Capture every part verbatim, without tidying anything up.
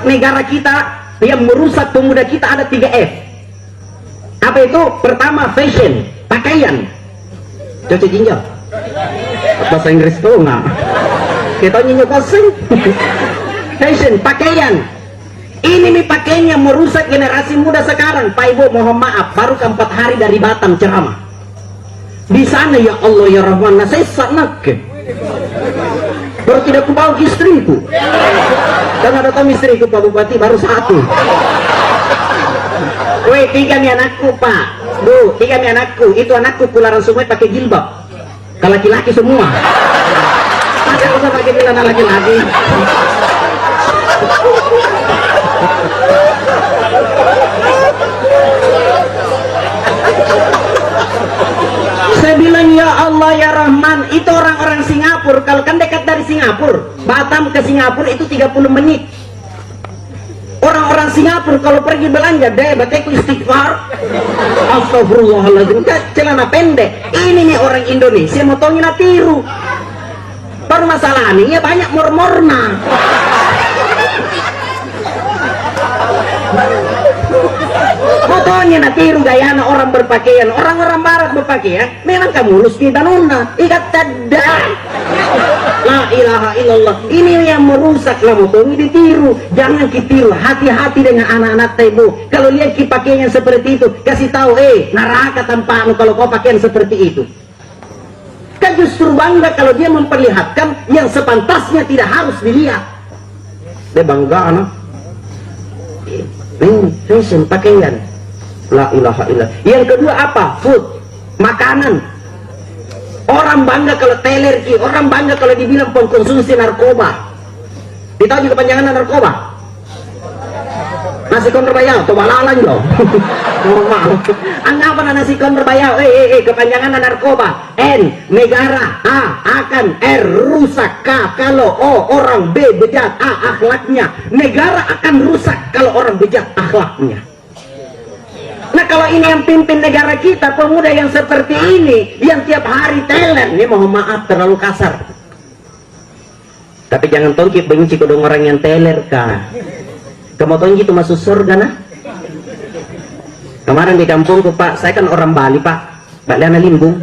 negara kita, yang merusak pemuda kita ada tiga F. Apa itu? Pertama, fashion, pakaian. Cocok jinjau. Bahasa Inggris tu nggak? Kita nyanyi kosong. Fashion, pakaian. Ini nih pakaian yang merusak generasi muda sekarang. Pak Ibu, mohon maaf, baru keempat hari dari Batam ceramah. Di sana, ya Allah, ya Rahman, na sesat nak. Baru tidak kubawa ke istriku. Kan ada tahu istriku, Pak Bupati, baru satu. Weh, tiga nih anakku, Pak. Bu, tiga nih anakku. Itu anakku kularang semua pakai jilbab. Ke laki-laki semua. Masa usah pakai celana laki-laki? Saya bilang, "Ya Allah, ya Rahman, itu orang-orang Singapura, kalau kan dekat dari Singapura, Batam ke Singapura itu tiga puluh menit." Orang-orang Singapura kalau pergi belanja, deh, bateku istighfar. Astagfirullahaladzim, kan celana pendek. Ini nih orang Indonesia, mau tonggi na tiru. Baru masalah nih, ya banyak mormorna. Mau tonggi na tiru gayana orang berpakaian, orang-orang barat berpakaian. Memang ka mulus ki danunna, ikat tadda. La ilaha illallah. Ini yang merusak, na motongi ditiru. Jangan kitiru. Hati-hati dengan anak-anak ta, Ibu. Kalau lihat ki pakaian yang seperti itu, kasih tahu, "Eh, neraka tampakmu kalau kau pakaian seperti itu." Kan justru bangga kalau dia memperlihatkan yang sepantasnya tidak harus dilihat. Dia bangga, no? Ini fashion pakaian. La ilaha illallah. Yang kedua apa? Food. Makanan. Orang bangga kalau teler ki, orang bangga kalau dibilang pengkonsumsi narkoba. Kita juga kepanjangan narkoba. Nasi konro bayau, to balalan jo. Mohon maaf. Anggapan nasi konro bayau, eh, eh, eh, kepanjangan narkoba. N, negara. A, akan. R, rusak. K, kalau. O, orang. B, bejat. A, akhlaknya. Negara akan rusak kalau orang bejat akhlaknya. Nah, kalau ini yang pimpin negara kita, pemuda yang seperti ini, yang tiap hari teler, ini mohon maaf terlalu kasar. Tapi jangan tongki benci kodong orang yang teler ka. Kamu tongki itu masuk surga, nah. Kemarin di kampungku, Pak, saya kan orang Bali, Pak. Bali anak limbung.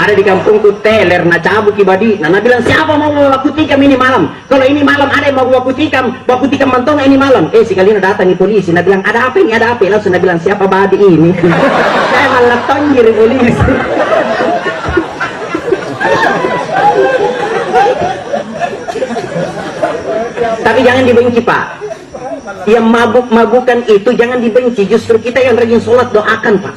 Ada di kampungku teler, na cabut ki badi. Nah, na bilang, "Siapa mau baku tikam ini malam?" Kalau ini malam ada yang mau baku tikam, baku tikam mantong ini malam. Eh, sekali na datang ni polisi, na bilang, "Ada apa ini, ada apa?" Langsung na bilang, "Siapa badi ini?" Saya malah tonjir polisi. Tapi jangan dibenci, Pak. Yang mabuk-mabukan itu jangan dibenci. Justru kita yang rajin sholat, doakan, Pak.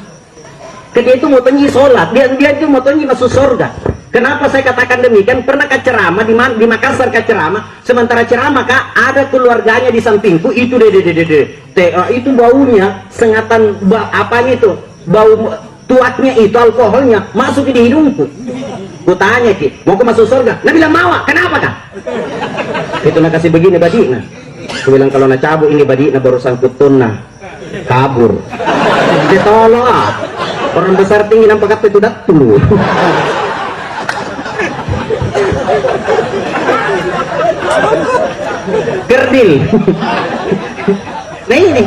Ke dia itu mau tonji sholat, dia, dia itu mau tonji masuk surga. Kenapa saya katakan demikian? Pernah ka ceramah di, Man- di Makassar, ka ceramah, sementara ceramah ka, ada keluarganya di sampingku, itu deh, deh, deh, deh, deh. Te, eh, itu baunya sengatan ba- apanya itu, bau tuaknya itu, alkoholnya masuk di hidungku. Kutanya ki, "Mau ko masuk surga?" Na bilang, "Mau." "Kenapa ka?" Itu na kasih begini badi na. Kubilang, "Kalau na cabut ini badi na barusan kutun na." Kabur. Dia tolong ah. Orang besar tinggi nampak apa itu datu. Kerdil. Nah ini.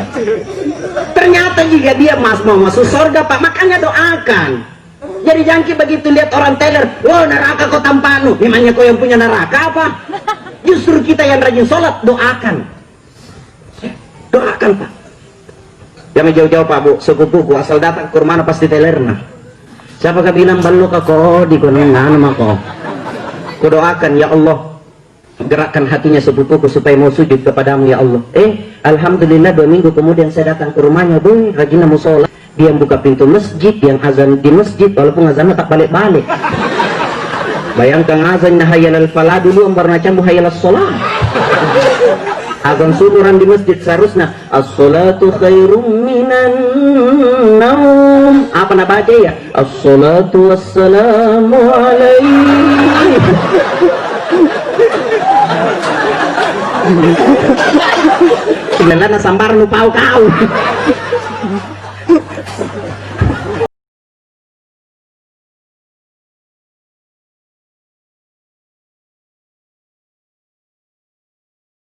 Ternyata juga dia mas mau masuk surga, Pak. Makanya doakan. Jadi jangki begitu lihat orang teler, "Wah, neraka ko tampaknu." Memangnya ko yang punya neraka apa? Justru kita yang rajin sholat, doakan. Doakan, Pak. Jangan jauh-jauh, Pak, Bu. Sepupuku asal datang ke rumahna pasti telerna. Siapa ka bilang ballo ka ko di gunung anu mako? Kudoakan, "Ya Allah, gerakkan hatinya sepupuku supaya mau sujud kepadamu, ya Allah." Eh, alhamdulillah, dua minggu kemudian saya datang ke rumahnya, boy, rajinna mau sholat. Dia buka pintu masjid, dia azan di masjid, walaupun azannya tak balik-balik. Bayangkan azan na hayya alal falah dulu, baru na cambuk hayya alas shalah. Azan subuh orang di masjid seharusnya, "As-salatu khairum minan naum." Apa na baca ya? "As-salatu wassalamu alaihi." Tinggal na sambar nu pau kau.